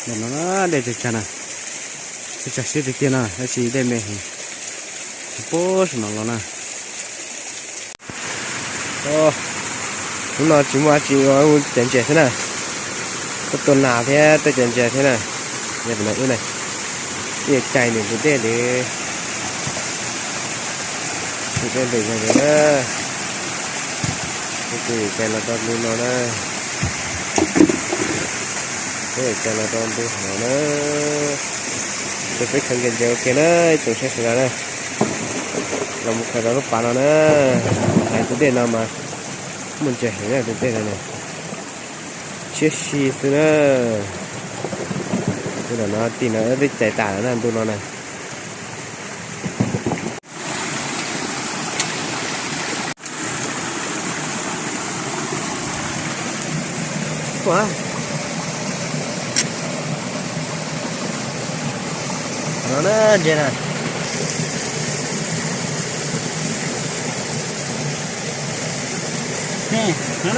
Ntawm no dej tsag tsag na, tsag siab tiag tiag no, tab sis dej me heev, tsis pub saum no los na. Hnub no tsis muaj dab tsi, ua cov ntses xwb na, tuaj tua nas thiab tuaj cov ntses thiab na. Yog no wb na, ib cai nws tus dej li, tus dej npem zog na, tus cai los rau ntu no na, tus cai los rau ntu no na. Tus peb khaws ntses ntses ua ke na, ib tsoom saib sawv daws na, los mus khaws rau lub pas no na. Hais tus dej no mas muaj ntses heev na, tus dej no na, siab si xwb na. Tus no tim no twb cais tas lawm na, ntu no na. No na, ntses na. Ntses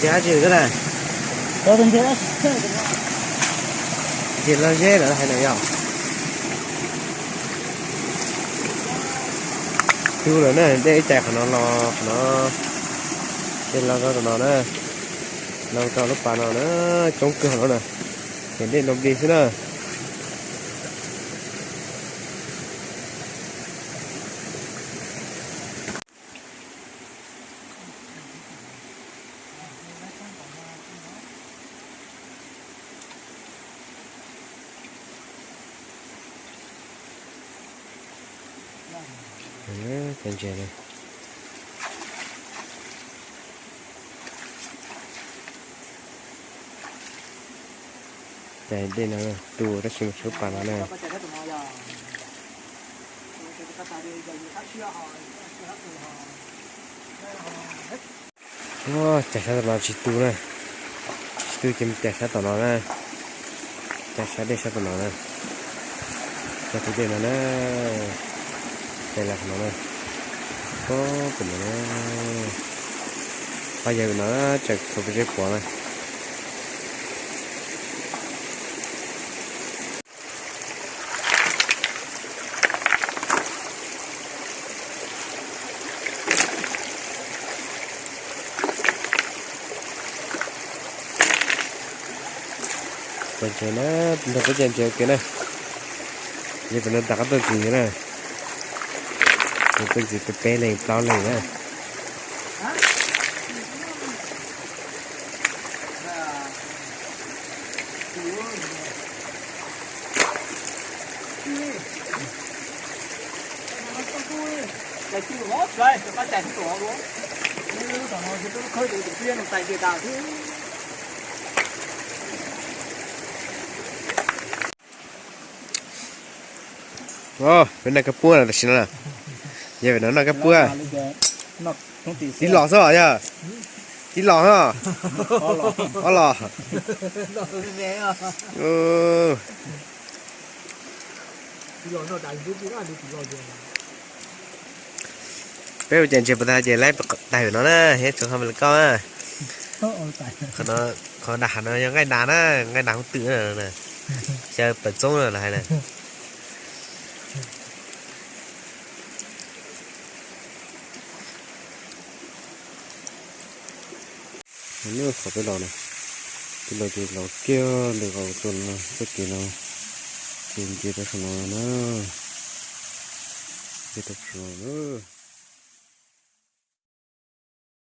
dab tsi na? Ntses loj zeb lawm hais no yog. Tu lawm na, dej ib cais qhov no los qhov no, dej los rau no na, los rau lub pas no na, coob kawg no na, ces dej no nplig xwb na. Cov ntses na, cais dej no tu tab sis mas tsis lub pas no na. Cais sab tom no tsis tu na, tsis tu ces mus cais sab tom no na, cais sab dej sab tom no na, cais tus dej no na, cais los qhov no na, pab pem no na, pab yawg no tseem khaws pes zeb puav na. Cais ntses na, nrog peb cais ntses ua ke na. Yog pem no rov qab tuaj ntxiv na, tuaj ntxiv peb leeg plaub leeg na. Peb noj kab puab tam sim no na. Yog pem no noj kab puab. Tib los xwb os yog. Tib los no. Ob los. Peb ua cas ntses puas tag ces laib tais pem no na, thiab tsoom hauj lwm koj na. Qhov nram hav no yog nqaij nas na, nqaij nas hoob twm na, xyaw plaws txoob na los hais na. Qhov peb los na, peb los ces los kiag ntawm qhov txoj no, txoj kev no, ces nce rau saum no na, nce rau saum no na.